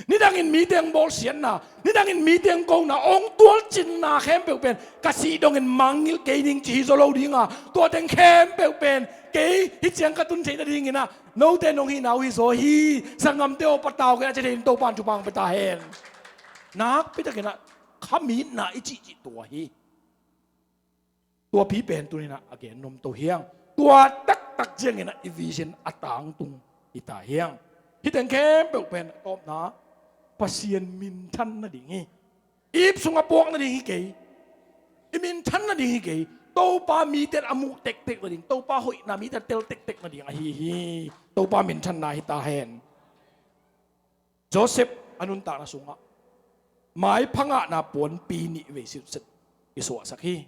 Nidangin mite hong bawlsiatna, nidangin mite hong kona, hong tualcinna khempeuh pen ka sih dongin mangngilh kei ning ci hi zaw lo dinga, tua teng khempeuh pen kei hih ciang ka tun theih nadingin ah note nong hihna uh hi zaw hi. Sanggamte aw, patau kei a, ci thei in Topa in thupha hong pia ta hen. Nakpitakin ah khamitna i cihcih tua hi. Tuapi pen tuni-in ah a gen nuam to hiang. Tua taktak ciangin ah i vision a tangtung hi ta hiang. Hih teng khempeuh pen a tawpna Pasian minthan nading hi. I ip sungah puak nading hi kei. I minthan nading hi kei. Topa mite in a muh tektek nading, Topa hoihna mite in a tel tektek nading ahi hi. Topa minthanna hi ta hen. Joseph a nuntakna sungah maipha ngahna puanpi nih vei sitset kisuahsak hi.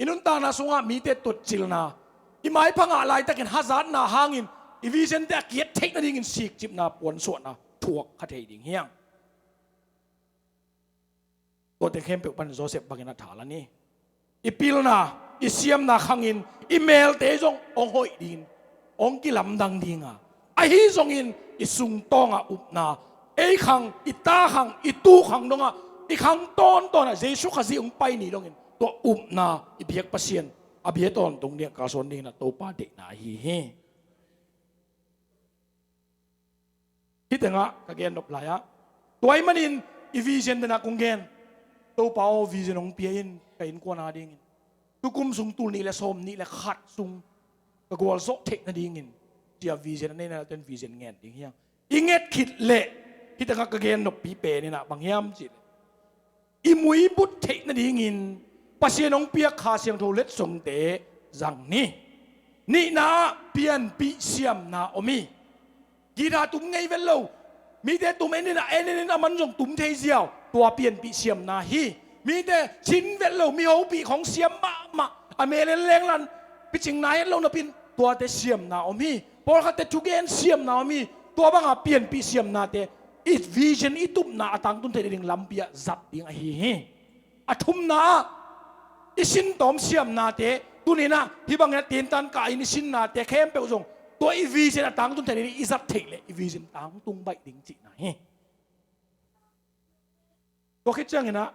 I nuntakna sungah mite tutcilna, i maipha ngah laitakin hazatna hangin i vision-te a kiat theih nadingin sikcipna puansuahna thuak kha thei ding hiang. Tuate khempeuh pan Joseph bangin a thalan hi. I pilna, i siamna khangin i melte zong hong hoih dingin, hong kilamdang dinga, ahi zongin i sungtawnga upna, ei khang, i ta khang, i tu khang dongah, i khang tawntawnah Jesu Khazih hong pai ni dongin tua upna i biak Pasian a bia tawntung dingah kalsuan dinginah Topa deihna ahi hi. Hih tengah ka gennop lai-ah, tua ahih manin i vision tenah kong gen. Topa aw, vision hong pia in ka innkuan a dingin. Tukum sung tul nih le sawm nih le khat sung ka gualzawh theih nadingin Sia vision a neina ten vision ngen ding hiang. I nget khit leh, hih tengah ka gen noppi pen inah bang hiam cih leh, i muibut theih nadingin Pasian hong piak Kha Siangtho letsongte zang ni. Nihna ah pianpih siamna om hi. Guitar tum ngei vet lo. Mite tum en inah, en in a man zong tum thei ziau. Tua pianpih siamna hi. Mite sin vet lo, mi hopih khong siam mahmah. A mel en lenglan picingna het lo napin tuate siamna om hi. Pawlkhatte thugen siamna om hi. Tua banga pianpih siamnate i vision i tupna a tangtun theih nading lampi ah zat ding ahi hi. A thumna ah i sin tawm siamnate, tuninah hih bangin a tintan kah in i sinnate khempeuh zong tua i vision a tangtun theih nading i zat theih leh i vision tangtung baih ding cihna hi. Tua khit cianginah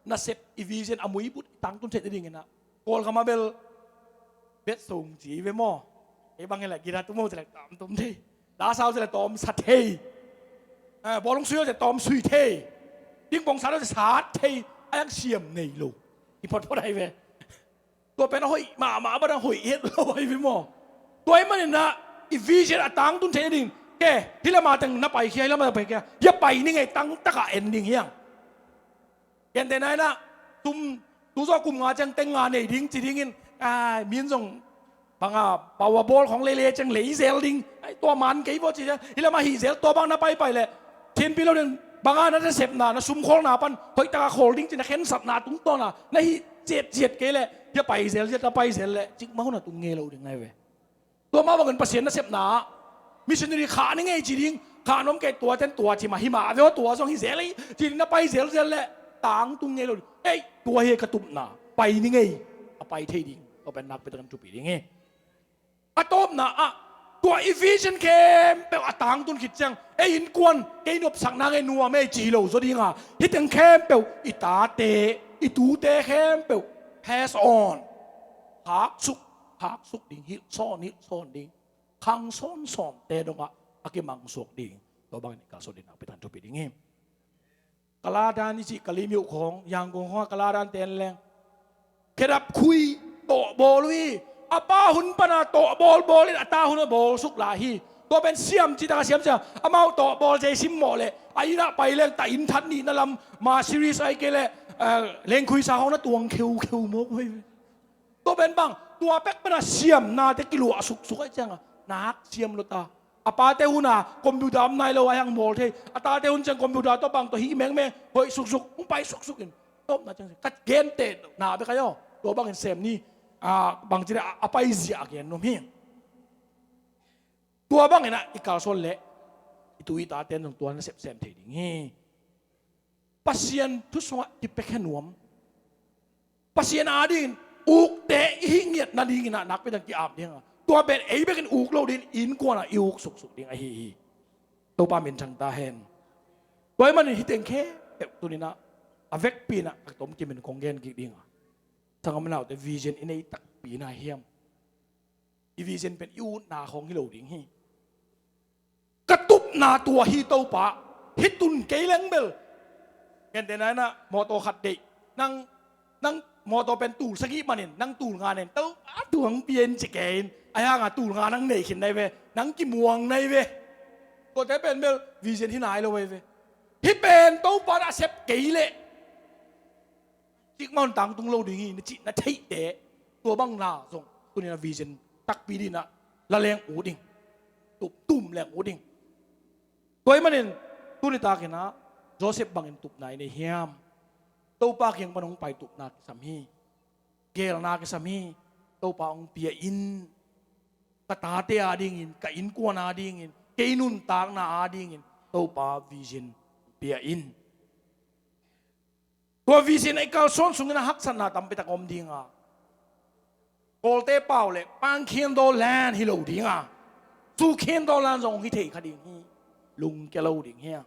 nasep i vision a muibut i tangtun theih nadinginah Kawlgam ah bel bet song ci ve maw? Ei bangin leh guitar tum ho ci leh tawm tum thei. Dasau ci leh tawm sa thei. Eh, bawlung sui ho ci leh tawm sui thei. Pingpong sat ho ci leh sat thei. A yang siam nei lo. I photphot ahi ve. Tua pen a hoih mahmah a, bang a hoih het lo ahi ve maw? Tua ahih maninah i vision a tangtun theih nading, ke, hih lama teng na paikhia, hih lama teng paikhia. Hia pai ni ngei, tangtakah en ding hiang. Gentehna inah tum, tu zawh kum nga ciang teng nga nei ding ci dingin, a, min zong banga power ball khong leilei ciang lei zel ding. Ai, tua man kei vaw ci ciang hih lamah hih zel, tua bang na paipai leh thinpi lo ding. Banga na nasepna, na sumkholna pan hoihtaka khol ding ci na khensatna tungtawna na hih ciatciat kei leh, hia pai zel, hia na pai zel leh cikmah hun a tung ngei lo ding ahi ve. Tua mah bangin Pasian nasepna ah missionary khah ni ngei ci ding, khah nuam kei, tua ten tua ci mah hi mah ve aw, tua zong hi zel hi ci ding, na pai zelzel leh tangtung ngei lo ding. Ei, tua hi ka tupna, pai ni ngei, a pai thei ding. Tua pen nakpi takin thupi ding hi. A tawpna ah tua i vision khempeuh a tangtun khit ciang ei innkuan kei nopsakna ngei nuam ei ci hi lo zaw dinga, hih teng khempeuh i tate, i tute khempeuh pass on, haksuk, haksuk ding, hilhsawn, hilhsawn ding, khang sawnsawnte dongah a kimangsuak ding. Tua bangin i kalsuan ding nakpi takin thupi ding hi. Kaladan i cih Kalimyo khawng, Yangon khawngah Kaladan ten leng khedap khui tawh bawl uh hi. A pa hun pana tawh bawl bawlin a ta hun a bawlsuk lai hi. Tua pen siam cih taka siam sia, amau tawh bawl zei simmawh leh a innah pai leng ta inn that nihna lam, ma series ai kei leh, eh, lengkhuisa khawng na tuang kheukheu mawk uh hi. Tua pen bang, tua pek pana siamnate kiluah suksuk ahi cianga nak siam lo ta. A pate huna computer om nai lo a hiang bawl thei. A tate hun ciang computer tawh bang tawh hih mengmeng hoih suksuk, hong pai suksuk in. Tawpna ciang ka gentehna bek ahi aw. Tua bangin sem ni, a, bangci le a, a paizia a gen nuam hi. Tua banginah i kalsuan leh i tu i tate in zong tua na sepsem thei ding hi. Pasian thu sungah kipiakhia nuam, Pasian adingin ukte i hih ngiat nadinginah nakpi dang ki-ap dinga, tua pen ei bekin uk lo dingin innkuanah i uk suksuk ding ahi hi. Topa minthang ta hen. Tua ahih manin hih teng khempeuh tuninah a vekpi inah a tom kimin kong gen kik dinga, sanggam naute, vision i nei takpi na hiam? I vision pen i utna khawng hi lo ding hi. Ka tupna tua hi Topa, hih tun kei leng bel. Gentehna inah mawtaw khat deih. Nang, nang mawtaw pen tul sagih manin, nang tul nga nen, Topa, tua hong pia in ci kei in. Ahi hanga tul nga nang nei khin nai ve, nang kimuang nai ve. Tuate pen bel vision hi nai lo ahi ve. Hih pen Topa na sep kei leh cikmah hun tangtung lo ding hi na cih na theihte, tua bang na zong tuninah vision takpi dinah la leng ut ding, tum, tum leng ut ding. Tua ahih manin tuni takinah Joseph bangin tupna i nei hiam? Topa kiang pan hong pai tupna kisam hi. Gelna kisam hi. Topa hong pia in. Ka tate adingin, ka innkuan adingin, kei nuntakna adingin Topa vision pia in. Tua vision a i kalsuan sungin a haksatna tampi tak om dinga, Kawlte pau le pangkhiandaw land hi lo dinga, sukhiandaw land zong hi thei kha ding hi. Lungkia lo ding hi a,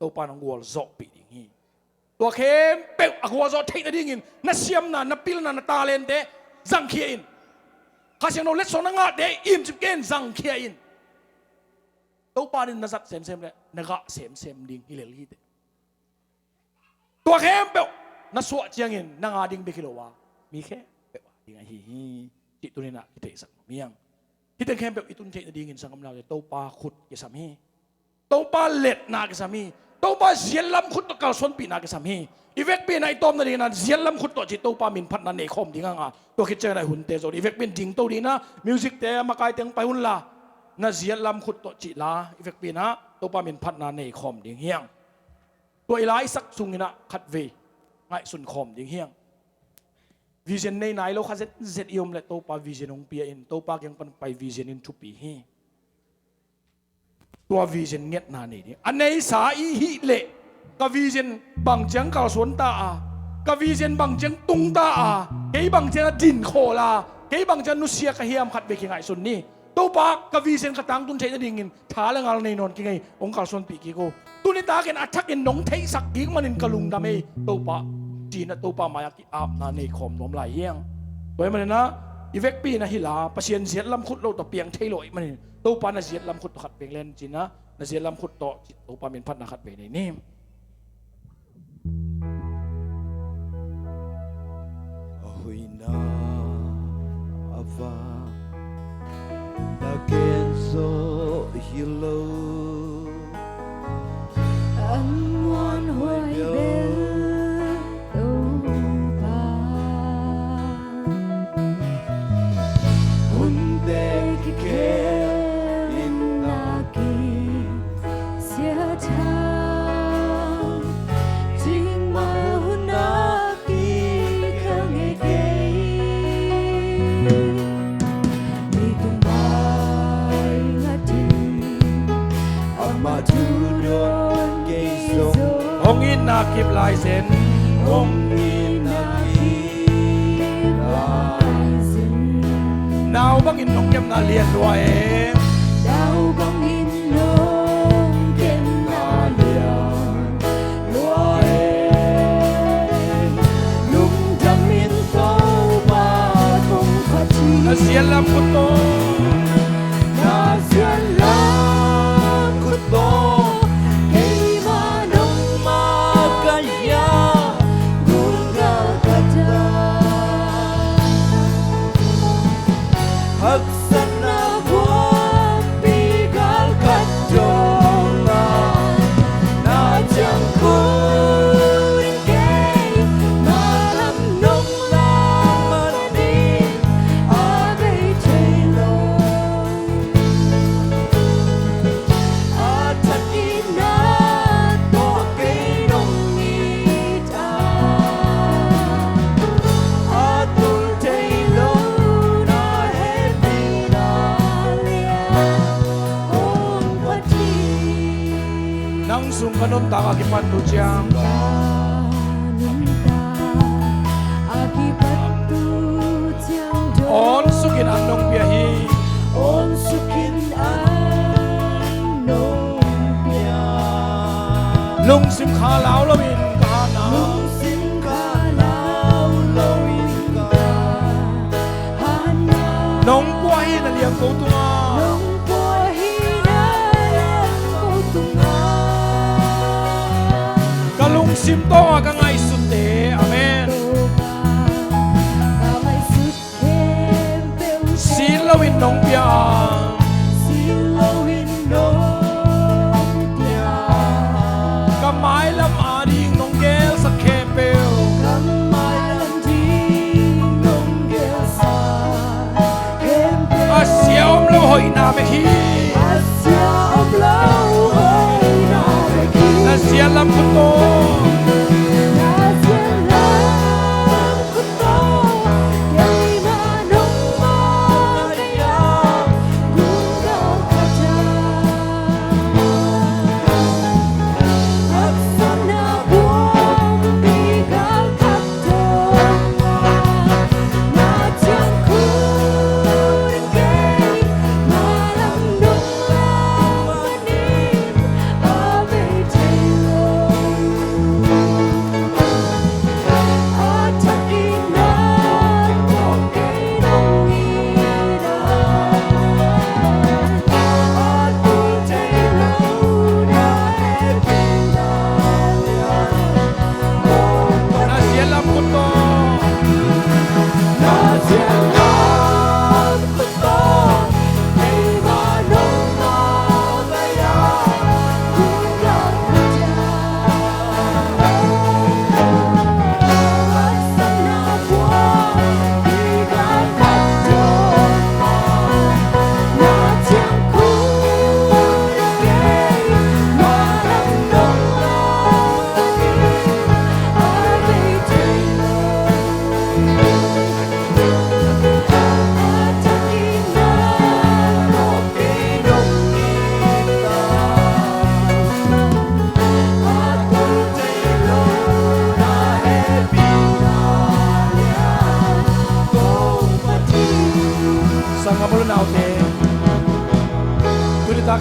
Topa nang gualzawhpih ding hi. Tua khempeuh a gualzawh theih nadingin na siamna, na pilna, na talente zangkhia in. Kha Siangtho letsong na ngahte imcip kei in, zangkhia in. Topa in na zat semsem le na gah semsem ding hi lel hi teh. Tua khempeuh na suah ciangin nang ading bek hi lo a, mi khempeuh ading ahi hi, cih tuninah kitheihsak nuam hiang. Hihte khempeuh i tun theih nadingin sanggam naute, Topa khut kisam hi. Topa letna kisam hi. Topa ziatlam khut tawh kalsuanpihna kisam hi. I vekpi in ah i tawp nadingin ah ziatlam khut tawh cih Topa min phatna nei khawm ding hang a, tua khit ciangin ah hunte zo ding. I vekpi in dingto dingin ah music-te a makaite hong pai un la, na ziatlam khut tawh cih la, i vekpi in ah Topa min phatna nei khawm ding hi hang. Tua i laisak sungin ah khatvei ngaihsun khawm ding hi hang. Vision nei nai lo kha zetzet i om leh Topa vision hong pia in, Topa kiang pan pai vision in thupi hi. Tua vision ngetna nei ding. A neisa i hih leh ka vision bang ciang kalsuan ta a, ka vision bang ciang tung ta a, kei bang ciang a din khawl a, kei bang ciang nusia ka hiam, khatvei kingaihsun ni. Topa, ka vision ka tangtun theih nadingin tha le ngal nei nawn kei ing, hong kalsuanpih kik o. Tuni takin a thakin nong theihsak kik manin ka lungdam ei Topa, ci-in ah Topa mai-ah ki-apna nei khawm nuam lai hi hang. Tua ahih manin ah i vekpi in ah hi la, Pasian ziatlam khut lo tawh piang thei lo ahih manin, Topa na ziatlam khut tawh khatvei len ci-in ah, na ziatlam khut tawh ci, Topa min phatna khatvei nei ni. A hoihna a vang na gen zawh hi lo. An muanhuai bel Topa. Hunte kikhel in na kisiathang, cingmah hun a kikhel ngei kei. Mi tung mai ngatin, amah thu dawn kei zong. Hong itna kip lai zen. Hong itna kip lai zen. Nau bangin nong kemna lian lua e. Nau bangin nong kemna lian lua e. Lungdam in Topa kong phat hi. Na ziatlam khut tawh. Na ziatlam khut tawh keimah nong makaih a, gun galkhat a, haksatna buanpi galkhat dong a, na ciang khut in kei, na lam nong lam manin a bei thei lo. A that itna tawh kei nong it a, a tul thei lo na hehpihna lian hong phat hi. Nang sung ka nuntak a kipan tu ciang. Ka nuntak a kipan tu ciang dong. Awn sukin an nong pia hi. Awn sukin an nong pia. Lungsim kha lau loin ka hatna. Lungsim kha lau loin ka hatna. Nong pua hi na liang ko tungah. Nong pua hi na liang ko tungah. Ka lungsim tawh a ka ngaihsut te. Amen. Ka ngaihsut khempeuh te. Sin loin nong pia. Sin loin nong pia. Ka mailam ading nong gelsak khempeuh. Ka mailam ding nong gelsak khempeuh. A sia om lo hoihna bek hi. A sia om lo hoihna bek hi. Na ziatlam khut tawh. Na ziatlam khut tawh keimah nong makaih a, gun galkhat a, haksatna buanpi galkhat dong a, na ciang khut in kei, na lam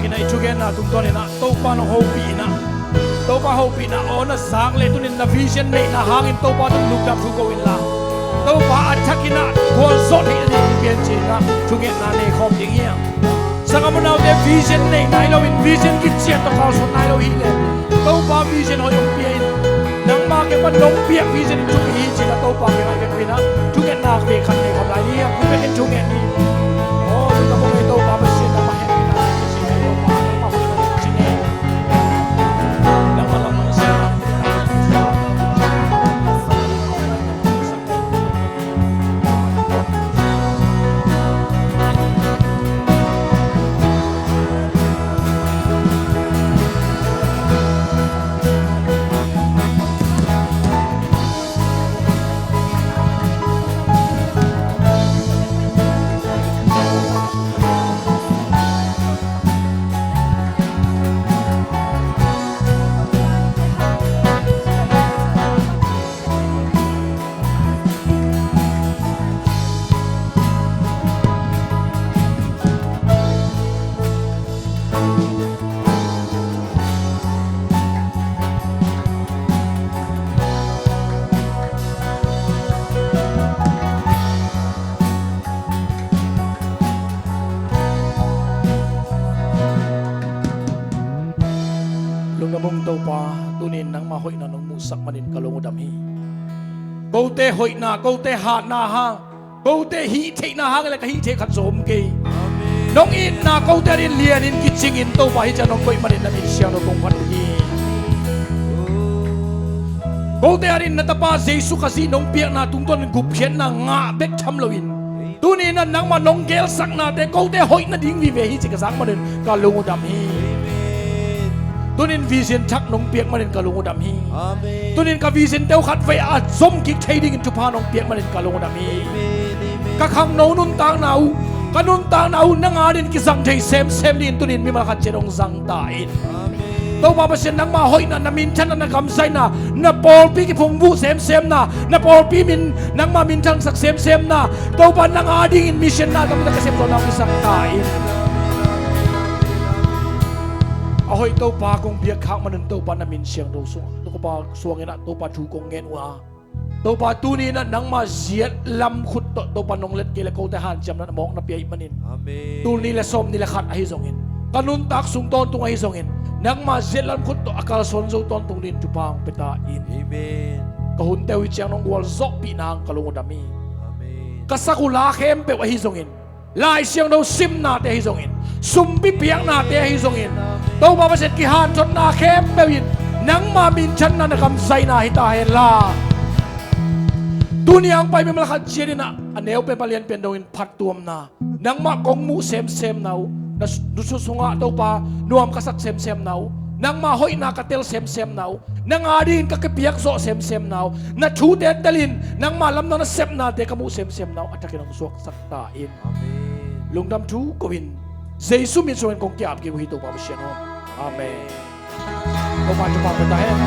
Inah i thugenna tungtawn inah Topa nong hopih inah, Topa hopihna aw na zak leh tunin na vision neihna hangin Topa tungah lungdam thu ko inla, Topa a thak inah gualzawh theihna ding pian ci inah thungetna nei khawm ding hi a. Sanggam unaute, vision nei nai loin vision kician tawh kalsuan nai lo hileh Topa vision hoih hong pia in. Nangma kiang pan nong piak vision in thupi hi ci-in a Topa kiangah vekpi inah thungetna vei khat nei khawm lai ni. Khubekin thunget ni. Aw, lungdam ung ei Topa Pasian, nangmah hehpihna ci ei Topa, nangmah hoihna ci ei. Nangmah lamdang sa. Lungdam ung Topa, tunin nangmah hoihna nong muhsak manin ka lung uh dam hi. Kote hoihna, kote hatna hang, kote hih theihna hang le ka hih theih khat zong om kei. Nong itna kote adingin lianin kicingin Topa hih ciang nong koih manin na min siangtho kong phat uh hi. Kote adingin na Tapa Jesu Khazih nong piakna tungtawnin gupkhiatna ngah bek tham loin, tuninah nangmah nong gelsaknate kote hoih nading vive hi ci ka zak manin ka lung uh dam hi. Tunin vision thak nong piak manin ka lung uh dam hi. Tunin ka vision teuh khat vei a zom kik thei dingin thupha nong piak manin ka lung uh dam hi. Ka khangno nuntakna uh, ka nuntakna uh nang adingin kizang thei semsem dingin tunin mimal khat ciat hong zang ta in. Topa Pasian, nangmah hoihna, na minthanna, na gamzaihna, na pawlpi kiphungvuh semsemna, na pawlpi min, nangmah minthansak semsemna, Topa nang adingin mission na tampi tak ka sepzawhna hong pisak ta in. A hoih Topa kong biakkhak manin Topa na min siangtho sungah, Topa suanginah Topa thu kong ngen uh a, Topa tuninah nangmah ziat lam khut tawh Topa nong let kei le kote hanciamna mawkna pia ih manin, tul nih le sawm nih le khat ahi zongin, ka nuntak sung tawntung ahi zongin, nangmah ziat lam khut tawh a kalsuan zo tawntung dingin thupha hong pia ta in. Ka hunte uh hih ciang nong gualzawhpihna hang ka lung uh dam hi. Ka sak uh la khempeuh ahi zongin, Lai Siangtho simnate ahi zongin, sumpi piaknate ahi zongin, Topa Pasian, kihanthotna khempeuh in nangmah minthanna, na gamzaihna hi ta henla. Tuni hong pai mimal khat ciat inah a neu pen, a lian pen dongin phattuamna, nangmah kong muh semsemna uh, na su-, na su sungah Topa nuam ka sak semsemna uh, nangmah hoihna ka tel semsemna uh, nang adingin ka kipiak zawh semsemna uh, na thute telin nangmah lamdang nasepnate ka muh semsemna uh a thakin hong suaksak ta in. Lungdam thu ko-in Jesu min suangin kong ki-ap kik uh hi Topa Pasian aw. Amen. Topa thupha pia ta hen.